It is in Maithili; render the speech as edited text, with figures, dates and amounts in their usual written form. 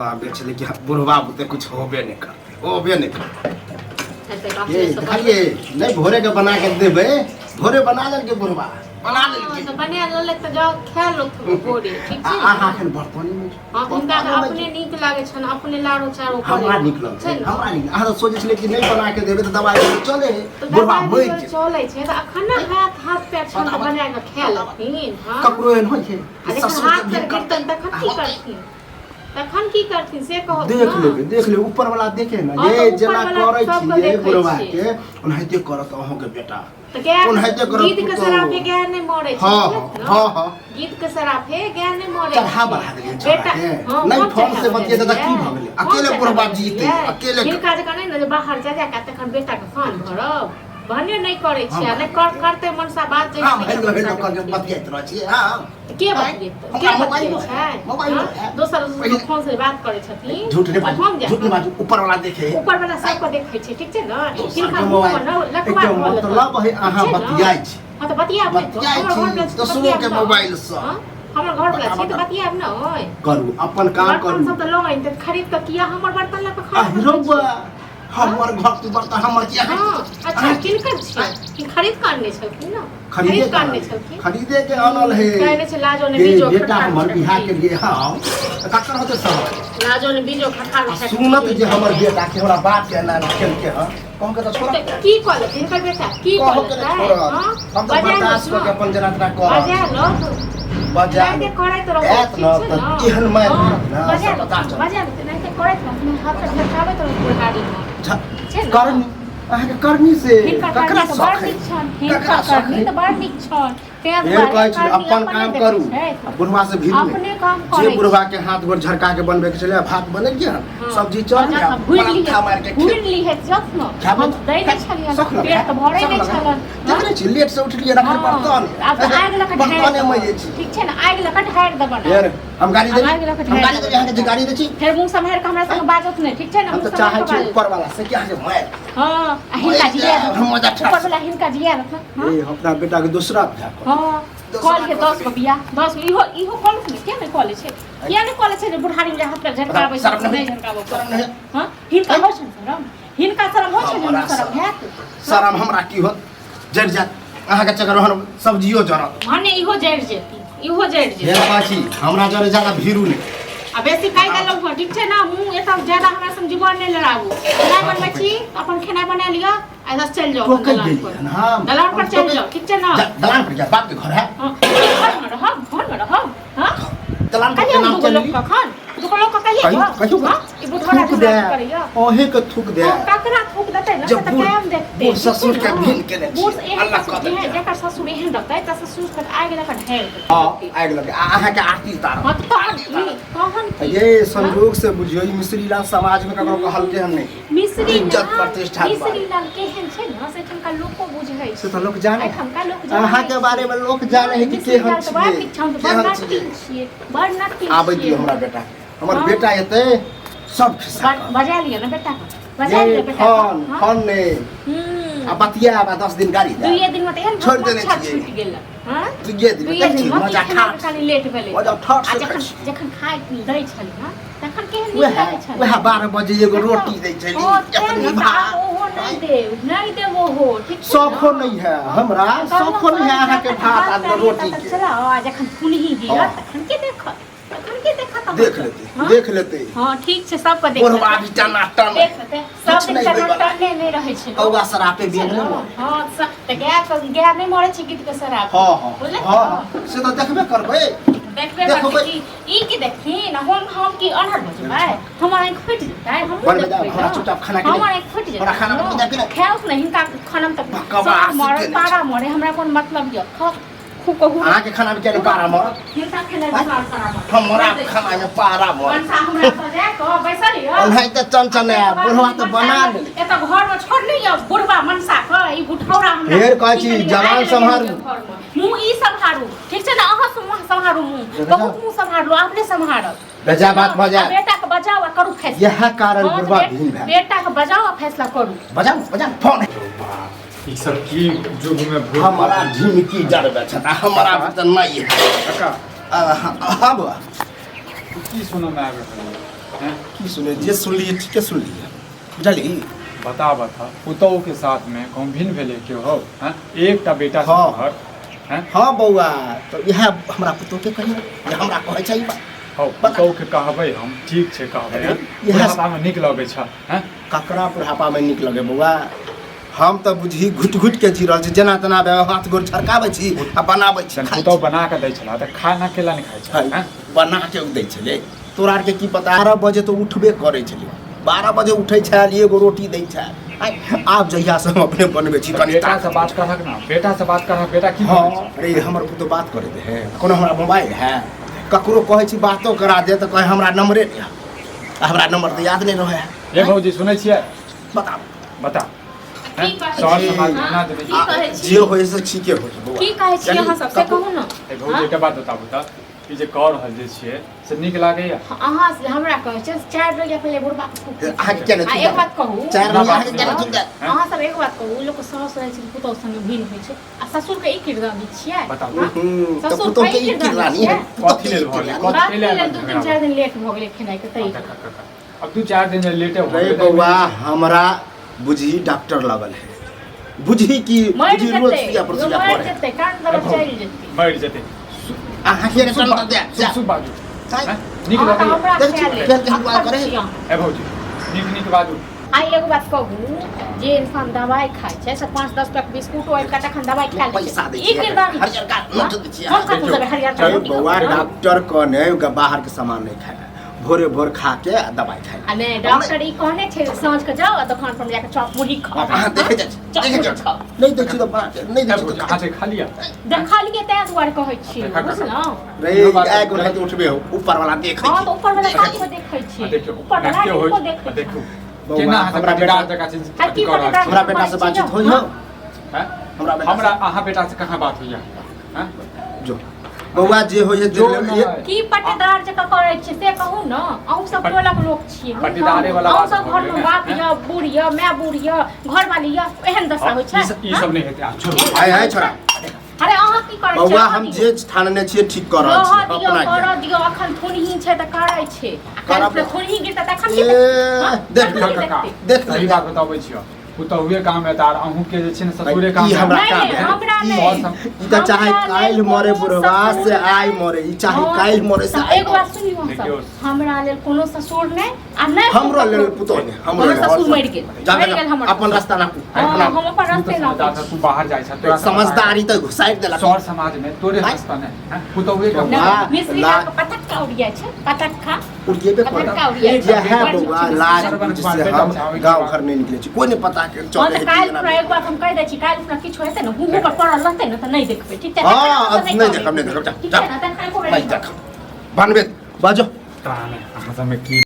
आबै छलै कि बुढ़वा बुते कुछ होबे नहि करतै, होबे नहि करतै। ये देखलिए नहि, भोरे के बना के देबै, भोरे बना लेलकै, बुढ़वा बना लेलकै। तऽ बना लेलक तऽ जाउ खा लो भोरे, ठीक आ छै। अहाँ एखन बर्तने मे हँ, हुनका तऽ अपने नीक लागै छनि, अपने लारो चारो। हमरा नीक लगै छै ने? हमरा नीक। अहाँ तऽ सोचै छलियै कि नहि बना के देबै तऽ दबाइ चले तऽ बुढ़वा दबाइ मरि दियौ जेतै। चलै छै तऽ अखन ने हाथ हाथ पैर छनि तऽ बना कऽ खा लेथिन। हँ, ककरो एहन होइ छै आ कि जखन ससुर हाथ के पैर भी करतै। गिरतनि तखन की करथिन? तखन की करथिन से कहू देख ने। लेबै, देख लेबै, ऊपर वाला देखे ने। हँ, ये तऽ ऊपर जेना वाला करै सबके छियै देखै बुढ़वा छियै। के ओनाहिते करत अहूँके बेटा। तऽ गाय ओनाहिते करत गीत के पुतोहु। सराफे गाय नहि मरै छै। हँ। बुझलत ने? हँ हँ। गीत के सराफे गाय नहि मरै चढ़ा छै। बढ़ा देलियै छौड़ा बेटा के। हँ, नहि हम फोन चढ़ा से बतियेतै तऽ की बढ़ेलियै? भऽ गेलै? हम अकेले चढ़ा बुढ़बा जीतै, बढ़ेलियै? अकेले। हिनका जकाँ नहि ने जे बाहर जा जा कऽ तखन बेटाके कान भरब। भने नहि करै हम छियै, नहि करतै मनसा बात जे हम नहि हेलो मनसा हेलो के करके बतियेतै। बतियाइत रहै छियै। हँ, के बतियेतै? के हमरा मोबाइलो बतियै है, छै? मोबाइलो हँ? है। दोसर दोसर पहिले- फोन से बात करै छथिन। झूठ नहि बाजू। हम झूठ नहि बाजू, ऊपर वाला देखे है। ऊपर वाला सबके देखै छै, ठीक छै ने? दोसर हिनका के मुँह मोबाइल पर न लकवा एकर भऽ लेतनि। मतलब है अहाँ ठीक छै ने? बतियाइ छी। हँ तऽ बतियाब नहि तऽ? बतियाइ हमर छी घर वाला दोसरो के मोबाइल सँ। हँ? हमर घर वाला बता, छै तऽ बता। बतियाब ने ओय। करू अपन काम। बर्तन करू। सब तऽ लऽ आनिते, खरीद कऽ किया हमर बर्तन लऽ कऽ आ खाना बनबै रौआ छी? हमर घर के बर्तन हमर किया? हँ, अच्छा, किनकर छियै? कि खरीद कऽ आनने छलखिन ने? खरीदे खरीद कऽ आनने छलखिन। खरीदे के आनल है। कहने छै लाजो ने ये बीजो बेटा खखार हमर बियाह के छलखिन। लिए। हाँ, तऽ ककर होतै सब? लाजो ने बीजो खखार आ सुनत जे हमर बेटा के हमरा बाप के एना एना केलकै हँ, कहू के तऽ छोड़त। तऽ की कऽ लेतै हिनकर बेटा? की कऽ कहू के लेतै? नहि छोड़त। हँ? हम तऽ बजा बर्दाश्त लौथ कऽ के ने। अपन जेना तेना करब। बजा लौथ। बजा एनाहिते करैत रहू, आयत ठीक ने छै तऽ ने? एहन मारि हँ, मारत ने, बजा सब लौथ, पता चलत। बजा लौथ, एनाहिते करैत रहू, हाथ पर झटकाबैत रहू बुढ़ारीमे। छै ने? करनी अहाँके करनी से हिनकर ककरा करनी तऽ शौक बड़ है? नीक छनि, हिनकर ककरा शौक करनी है? तऽ बड़ नीक छनि। तें फेर दुआरे कहै छी करनी अपन अपने काम देखै करू छथि। आ बुढ़वा से भीड़ अपने काम जे करै बुढ़वा के हाथ गोर झरका के बनबे के छलै, भात बनेलियै हन, हँ। सब्जी चढ़ गया, घुरि पराठा मारि के घुरि लीहे जत ने। खाबे। हम दै नहि छलियनि, शौक लगे। पेट तऽ भरै शौक नहि लगे। छलनि। देखै नहि छी, लेट से उठलियै, रखल बर्तन आब तऽ आगि लऽ कऽ ढारि बर्तने मे देबनि। जे छी। ठीक छै ने, आगि लऽ कऽ ढारि देबनि। फेर हम गाड़ी आब आगि लऽ कऽ दै, हम ढारि गाड़ी दै अहाँके जे देबनि। गाड़ी दै छी। फेर मुँह सम्हारि कऽ हमरा संग बाजत नहि, ठीक छै ने? हम मुँह तऽ सम्हारि चाहै कऽ छी बाजत। ऊपर वाला से कि अहाँके मारि हँ, आ हिनका जिया हम मजा ऊपर वाला हिनका जिया रखना। हँ। ए अपना बेटा के दूसरा बियाह कर। हँ, दोसरा कॉल के कऽ 10 देबै। गो बियाह, 10 गो। इहो इहो कॉलेज मे किया नहि कॉलेज छै? किया नहि कॉलेज छै जे बुढ़ारी मे हाथ पैर झटकाबै छै? शरम नहि नहि झटकाबै। शरम नहि। हँ, हिनका होइ छनि शरम? हिनका शरम होइ छनि? हमरा हमरा शरम हैत? शरम हमरा की होत? जरि जायत अहाँके चक्कर, हम सब्जियो जरत। भने इहो जरि जेती, इहो जरि जेती। हे पाछी हमरा जरे ज्यादा भीड़ू नहि। आ बेसी खाइ देलहुँ हँ, ठीक छै ने? मुँह एतऽ ज्यादा हमरा संग जुबान नहि लड़ाबू। खेनाइ बनबै छी तऽ अपन खेनाइ बना लिअ आ एतऽ चलि जाउ अपन टोकै दलान गेलियै पर। हन हम। दलान पर हम चलि टोकै- जाउ, ठीक छै ने? जा, दलान पर जा, बाप के घर है। हँ, घरमे रहब, घरमे रहब। हँ, दलान पर कहिया के नाम दूगो लोक चलली। कखन दूगो लोक कहिया? कहियो कहियो। हँ, ई बुढ़ौरा थूक दे। झगड़ा करैया। अहे के थूक दे। हँ, ककरा थूक देतै ने जे से तऽ बूढ़- कायम देखतै। बूढ़ ससुर के ठीक छै ने? भिन केने छियै। बूढ़ एहन अल्लाह ससुर कऽ देलकै। जेकर ससुर एहन रहतै तऽ ससुर के आगि लऽ कऽ ढारि देतै। हँ, आगि लगे आ अहाँके आरती उतारब। हँ तऽ तहन आरती की उतारब। तहन की? ये संजोग से बुझियौ ई मिश्री लाल समाज में ककरो कहलकै हन नहि। मिश्री इज्जत लाल प्रतिष्ठा के मिश्री बारे। लाल केहन छै ने से एठमका लोको बुझै से छै। तऽ लोक जाने। एठमका लोक जानै अहाँ के बारे में लोक जाने है कि मिश्री केहन लाल तऽ बड़ छियै, नीक छै, हम तऽ बड़ केहन छियै। नट्टी छियै, बड़ नट्टी आबै छियै। दियौ हमरा बेटा के। हमर हँ। बेटा एतै सब खिस्सा कहत। बजा लिअ ने बेटा के, बजा ये लिअ बेटा के। फोन हँ? फोन नहि आ बतियाब आ 10 दिन गाड़ी दुइये देब। दिन में तऽ एहन छोड़ि देने मच्छर छियै। छुटि गेल। हँ, दुइये दिन दुइये देखै दिन छी में मजा कि खेनाइ ठाठ कनि लेट भेलै। मजा ठाठ आ से जखन खाइ छी। जखन खाइ दै छली हँ तखन केहन नीक वएह लागै छलै। वएह 12 बजे एगो रोटी दै छली। हँ, तें एतनी ने, तऽ भात। आब ओहो नहि देब, नहि देब ओहो, ठीक छै शौखो ने? नहीं है हमरा। कहलहुँ शौखो नहीं है तऽ अहाँके जखन भात आ पैर रोटी तखन के। चलाउ आ जखन फुनही गिरत हँ। तखन के देखत? तखन के देखत अहाँके? देख लेतै। हँ? देख लेतै। हँ, ठीक छै, सबके देख बुढ़वा लेतै। भी टना टन। देख लेतै सब कुछ दिन नहि टना होइवला। टने नहि रहै छै लोक। कौआ शरापे ठीक छै बेल ने? नहि। हँ, तऽ गाय गाय नहि मरै छै गीत के शराब। हँ हँ। बुझलियै? हँ, से तऽ देखबे करबै। देखबे देखबै। करतै कि ई की देखथिन? हम की अनहर भऽ जेबै? हमर आँखि फुटि जेतै? हमहूँ बनबै जाउ, देखबै हमरा ने। चुपचाप खाना के हमर आँखि फुटि जेतै। हमरा खाना बनबै जाउ कि नहि? खाओ ने हिनका खाना तऽ बकवास साँप मरे केने पारा मरे, हमरा कोन मतलब यऽ? खाउ खूब कहू। अहाँके खाना मे किया नहि पारा मरत? हिनका खेनाइ मे पारा मरे। हमरा खाना मे पारा मरत। मनसा हमरा सऽ जा कऽ बैसल यऽ। ओनाहिते चनचन बुढ़वा तऽ बना लेली। एतऽ घर मे छोड़ने यऽ बुढ़वा मनसा के ई बुढ़ौरा हमरा। फेर कहै छी, की करियै? जवान आगि लगेने सम्हारू। यऽ घरमे। मुँह ई सम्हारू, ठीक छै ने? अहाँ से मुँह सम्हारू, मुँह देखै बहुत छौ? मुँह सम्हारलू, आब नहि सम्हारब। बेजा बात भऽ आ जाय। बेटा के बजाओ आ करू फैसला। इएह कारण हँ, तऽ बुढ़वा भिन भए। बेटा के बजाओ आ फैसला करू। बजाउ बजाउ फोन। ई सब की युग में भूत हमरा झिमकी जरबै छथि आ हमरा तऽ नहि है। काका। हाँ बौआ। की सुनऽ में आबि रहल है? हैं? की सुने जे सुनलियै ठीके सुनलियै बुझलियै। बता बता, पुतहु के साथ में कहूँ भिन्न भेलै केओ हौ? हैं? एकटा बेटा छै हाँ। तोहर, हैं? हँ बौआ, तऽ इएह हमरा पुतोहके कहियौ जे हमरा कहै छै ई बात। हौ, पुतहु के कहबै हम, ठीक छै कहबै, हैं? इएह बुढ़ापा में नीक लगै छ, हैं? ककरा बुढ़ापामे नीक लगै बौआ? हम तऽ बुझही घुटि घुटि के जी रहल छी, जेना तेना हाथ गोर छड़काबै छी आ बनाबै छी, जहन खाइ पुतहु छी। बना कऽ दै छला तऽ खाना केला नहि खाइ छला, हैं? बना के दै छलै, तोरा आरके की पता? 12 बजे तऽ उठबे करै छलै, 12 बजे उठै छल, एगो रोटी दै छल। आब जहियासँ हम अपने बनबै छी कनि बेटा से बात करहक ना, बेटा से बात करहक, बेटा की हँ बोलै छै? अरे हमर पुतहु बात करैत है, कोनो हमरा मोबाइल है? ककरो कहै छी बातो करा दे तऽ कहै हमरा नम्बरे नहि है, हमरा नम्बर तऽ याद नहि रहै है। ए भौजी, सुनै छियै? बताउ। बता। की कहै सर छी? समाज हाँ? ना देबै। की कहै छी? जे होइ से ठीके होइ बौआ। की कहै छी अहाँ सब से कहू ने। ए भौजी, एकटा बात बताबू तऽ, ई जे कऽ रहल जे छियै से नीक लागैया? अहाँ से हमरा कहै छै 4 बेर पहिले बुढ़बा के थूक। अहाँके किया नहि आ थूक एक बात कहू, 4 बेर अहाँके किया नहि थूक देत? अहाँ सब एक बात कहू, लोक साउस रहै छै पुतहु संगे भिन्न होइ छै आ ससुर के ई किरदानी छियै? बताउ। हाँ? तऽ ससुर पुतोह के के ई ई किरदानी किरदानी छियै? है, पुतोह कथी के लेल ई भऽ गेलै? किरदानी। कथी बात लेल लेल 2 दिन 4 दिन लेट भऽ गेलै खेनाइ के तै। अब 2-4 दिन लेटे हो रे गेलै। बौआ, हमरा बुझी डॉक्टर लगल है, बुझी कि मरि बुझी रोज जेतै, सुइया पर सुइया मरि पड़े। जेतै, कान दरद चलि जेतै। मरि जेतै। अहाँ के टन दे सुब सुब बाजू। साइ। हैं? नीक अहाँ तऽ लगैया? हमरा देखै छी, ख्याल केहन केहन बात अक्खड़ करै। छी अहाँ। ए भौजी, नीक नीक बाजू। आइ एगो बात कहू, जे इंसान दवाई खाइ छै से 5-10 रुपया के बिस्कुटो आबि कऽ तखन दवाई खा लै पैसा छै। दै ई छियै, किरदानी छै। हरियरका नोट दै छियै। हम कतऽ देबै हरियरका अरे रोटी? बौआ, डॉक्टर कहने बाहर के सामान नहीं खाए, भोरे भोर खा के आ दवाई खाए। आ नहि, डॉक्टर ई कहने छै साँझ के जाओ आ दोकान पर जाके चॉप मुरही खाओ। अहाँ देखै जाइ छी, चॉप देखै मुरही जाइ छी। खाओ। नहीं देखै छी तऽ बात नहीं ए देखै छी भौजी, तऽ अहाँ जे खा लिअ। देखलियै तैं दुआरे कहै छियै, देखा, देखा। बुझलहुँ? रे इहो बात एक गोटा तऽ उठबे हो, ऊपर वाला देखै हँ छी। तऽ ऊपर वाला साथ में देखै आ छियै, देखियौ, ऊपर वाला नाट्य होइ किनको आ देखै देखू बौआ, केना अहाँ हमरा पटीदार बेटा- जकाँ छै आ अथी की कऽ रहल पटीदार? छी। हमरा बेटा से बातचीत होइ हो? हैं? हमरा बेटा हमरा अहाँ बेटा से कहाँ बात होइया, हैं? जो बौआ जे होइ है जो देख नहि। ले। की पट्टेदार जकाँ करै छियै से कहू ने? अहूँ सब टोलक लोक छियै, बुझलहुँ? पट्टेदारे वाला अहूँ बात सब भऽ घरमे गेलै ने, बाप हैं? यऽ, बूढ़ यऽ, माय बूढ़ यऽ, घरवाली यऽ, एहन दशा होइ छै? ई सब नहि हेतै, आ छोड़ू। एहन आइ दशा आइ होइ छोड़ा। छै? अरे अहाँ की करै छियै? बौआ, रहऽ हम दियौ। जे ठानने छियै ठीक कऽ रहल रहऽ छियै दियौ, अपना करऽ ज्ञान। दियौ, अखन थुनही छै तऽ करै छै आ करब। काल्हि थुनही गिरतै तखन की ए, देखतै? हँ? देख तखन की काका, देखतै? देख सही बात बताबै छियौ, पुतहुए काम एता आर अहूँके जे छै ने ससुरे काम ई हमरा नहि, काम नहि, है। हमरा ई- नहि। ई तऽ चाहे हमरा लेल काल्हि मरे कोनो बुढ़वा ससुर से आइ नहि। मरे, ई चाहे हँ, काल्हि मरे से तऽ आइ एगो मरे। बात सुनियौ अहाँ सब। देखियौ। हमरा लेल कोनो ससुर नहि आ नहि हमरो लेल पुतोह नहि, हमरो हमर लेल ससुर मरि गेल, जा मरि गेल हमर अपन ससुर। रास्ता नापू। हँ, अपना हम अपन तू तऽ रास्ते समझदार नापै छह, तू बाहर जाइ छह, तोरा समझदारी तऽ घुसारि देलक। सर समाज में तोरे आँय? रास्ता नहि, हैं? पुतहुए काम छी। वाह, मिश्री ला- के पटक्का उड़िया छै, पटक्का। उड़िएबे करत। पटक्का उड़िया छै। इएह बड़ बौआ नीक छै। लाज सरवन बुझ कुमार से बेटा हम छै, ओहिके गाँव बाद। घर नहि निकलै छी, कोइ नहि पता के हँ चलै तऽ है काल्हि कि खुना एना। एक बात हम कहि दै छी, काल्हि खुना किछु हेतै ने, हुँ पर पड़ल रहतै ने तऽ नहि देखबै, ठीक छै? हँ, तखन अहाँ सब नहि कहबै। देखब, नहि देखब, जा, ठीक जा। छै ने? तखन एको बेर नहि देखब, बनबे बाजो। पता नहि अहाँ सबमे की